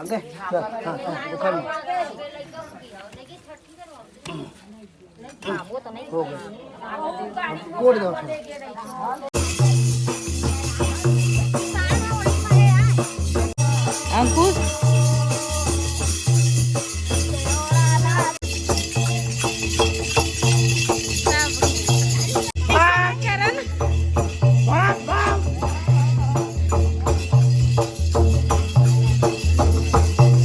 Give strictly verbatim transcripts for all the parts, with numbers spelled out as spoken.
ले, चल, हाँ, हाँ, उठा ले। हो गया। अब कोड दो उसमें। अंकुश।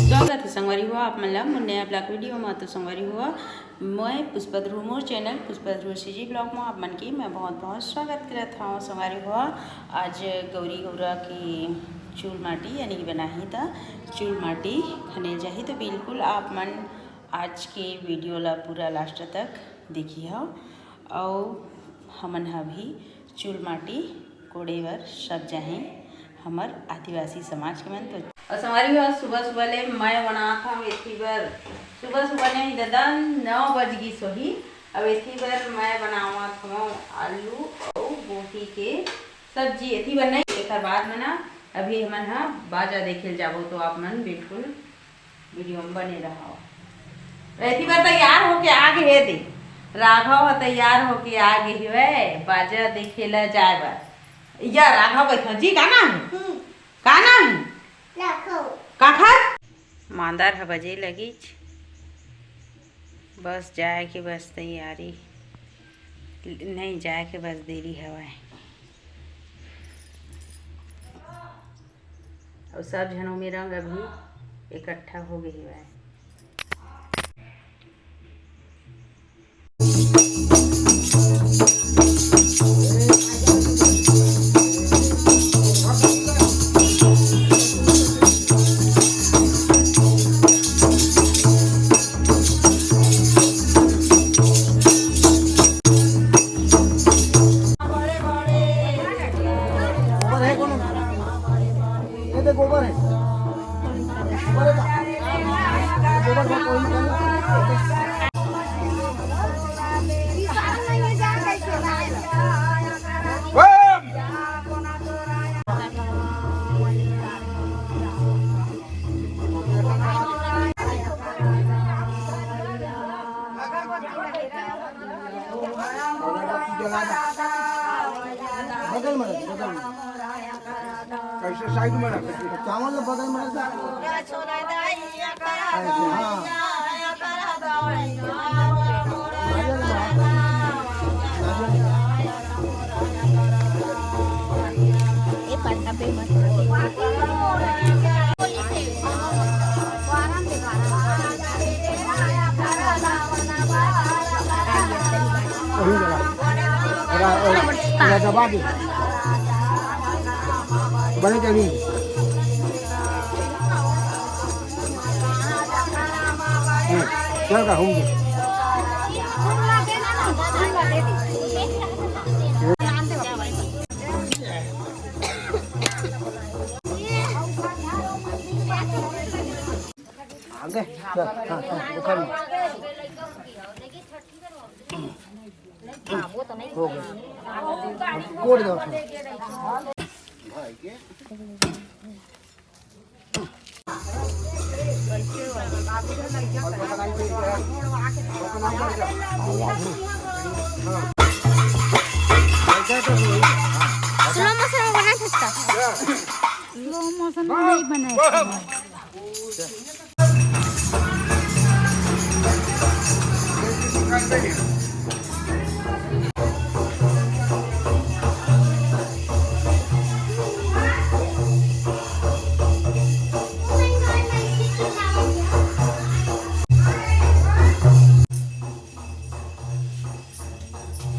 स्वागत हे संगवारी हो आप मन ला मोर नया vlog video मा। तो संगवारी हो, मैं पुष्पा ध्रुव, मोर channel पुष्पा ध्रुव CG vlog मा आप मन के मैं बहुत बहुत स्वागत करत हव। संगवारी हो, आज गौरी गौरा के चूल माटी यानी कि बनाही त चूल माटी खने जाही, तो बिल्कुल आप मन आज के video ला पूरा last तक देखिहव। अउ हमन ह अभी चूल माटी कोड़े बर सब जाही हमर आदिवासी समाज के मन। तो अउ संगवारी हो, सुबह सुबह ले मैं बनात हव एथी बर, सुबह सुबह नहीं दादा, नौ बज गिस होही। अब एथी बर मैं बनावत हव आलू अउ गोभी के सब्जी। एथी बर नहीं, एकर बाद में ना अभी हमन ह बाजा देखे ल जाबो, तो आप मन बिल्कुल video में बने रहव। एथी बर तैयार होके आ गे हे दे, राघव ह तैयार होके आ गे हवय बाजा देखे ल जाए बर। या राघव कहिथव जी, का नाम हे? हम्म। का नाम हे? राघव। काखर? मांदर ह बजे लगिच, बस जाए के बस तैयारी, नहीं जाए के बस देरी हवय। अउ सब झन ओमे रंग अभी इकट्ठा हो गे हवय। गोबर है कौन? ये देख, गोबर है। गोबर है का? गोबर का कोई नहीं। बगल में रख, बगल में। कैसे side में रख? चावल तो बगल में रख। हाँ। ए, पलटा पे मत। वही वाला। ओला, ओला, ओला दबा दे। बने के नहीं। हम्म, चल का, हम दे। आगे। चल, हाँ, हाँ, उठा ले। हो गया। अब कोड दो उसमें। Slow motion में बना सकता। Slow motion में नहीं बनाया।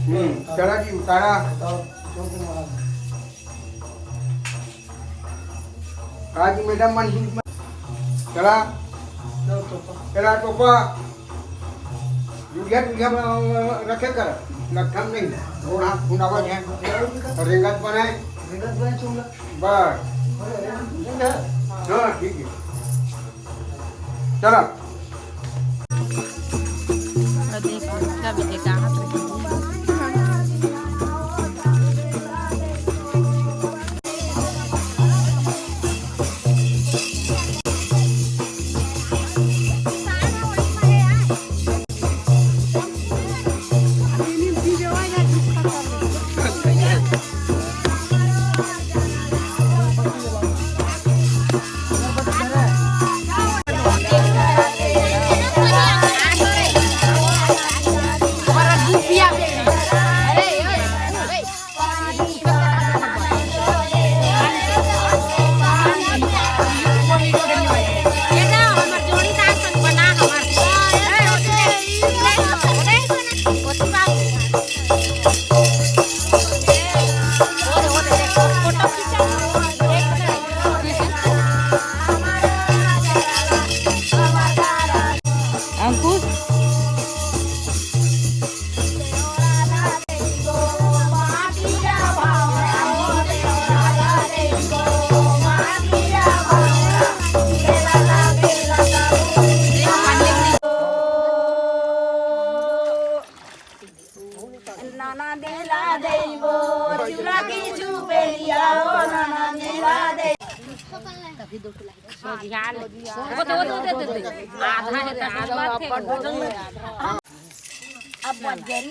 हम्म, चला जी, उतारा। आज मैडम मन ही चला, चला तोपा। यूरिया, यूरिया रखे कर, लट्ठम नहीं, गोड़ हाथ फुंडावत है। रेंगत बनाए। बस। हाँ, ठीक है। चला। और देखो, कभी देखा हाथ रखेंगे। सोझियाल। वो तो, वो तो दे देते। आधा है तो आधा बात है। अब बन गई।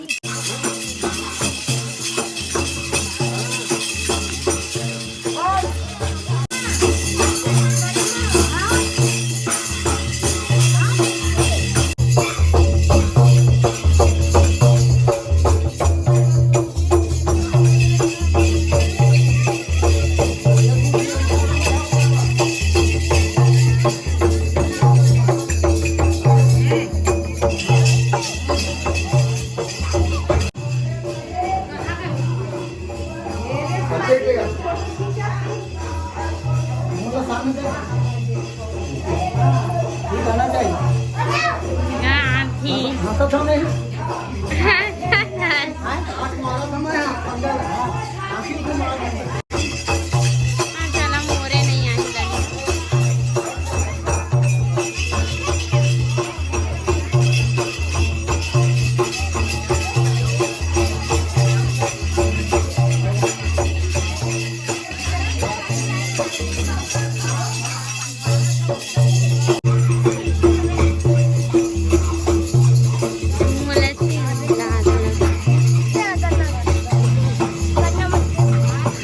हाँ, चला मोरे नहीं आई लगी।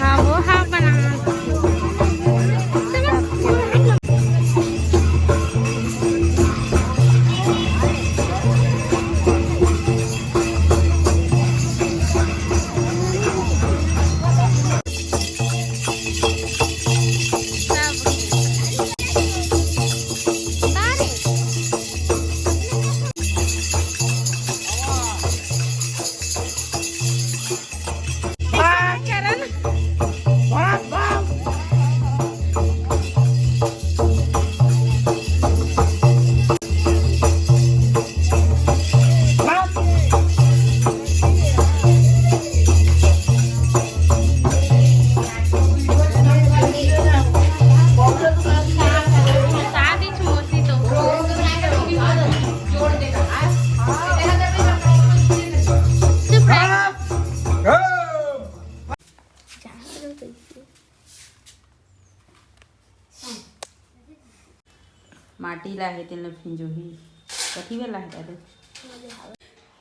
हाँ, वो हाँ बना। माटी ला हे, तेन ला फिंजोही। कथी वाला हे दादा?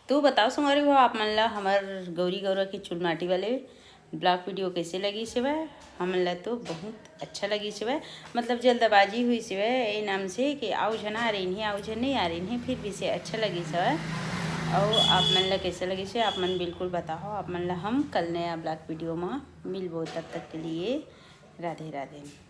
तो बताओ संगवारी हो, आप मन ला हमर गौरी गौरा के चुलमाटी वाले vlog video कैसे लगिस हेवय? हमन ला तो बहुत अच्छा लगिस हेवय, मतलब जल्दबाजी होइस हेवय ए नाम से कि आऊ झन आ रहिन हे, आऊ झन नहीं आ रहिन हे, फिर भी से अच्छा लगिस हेवय। अउ आप मन ला कैसे लगिस हे, आप मन बिल्कुल बताओ। आप मन ला हम कल नया vlog video म मिलबो, तब तक के लिए राधे राधे।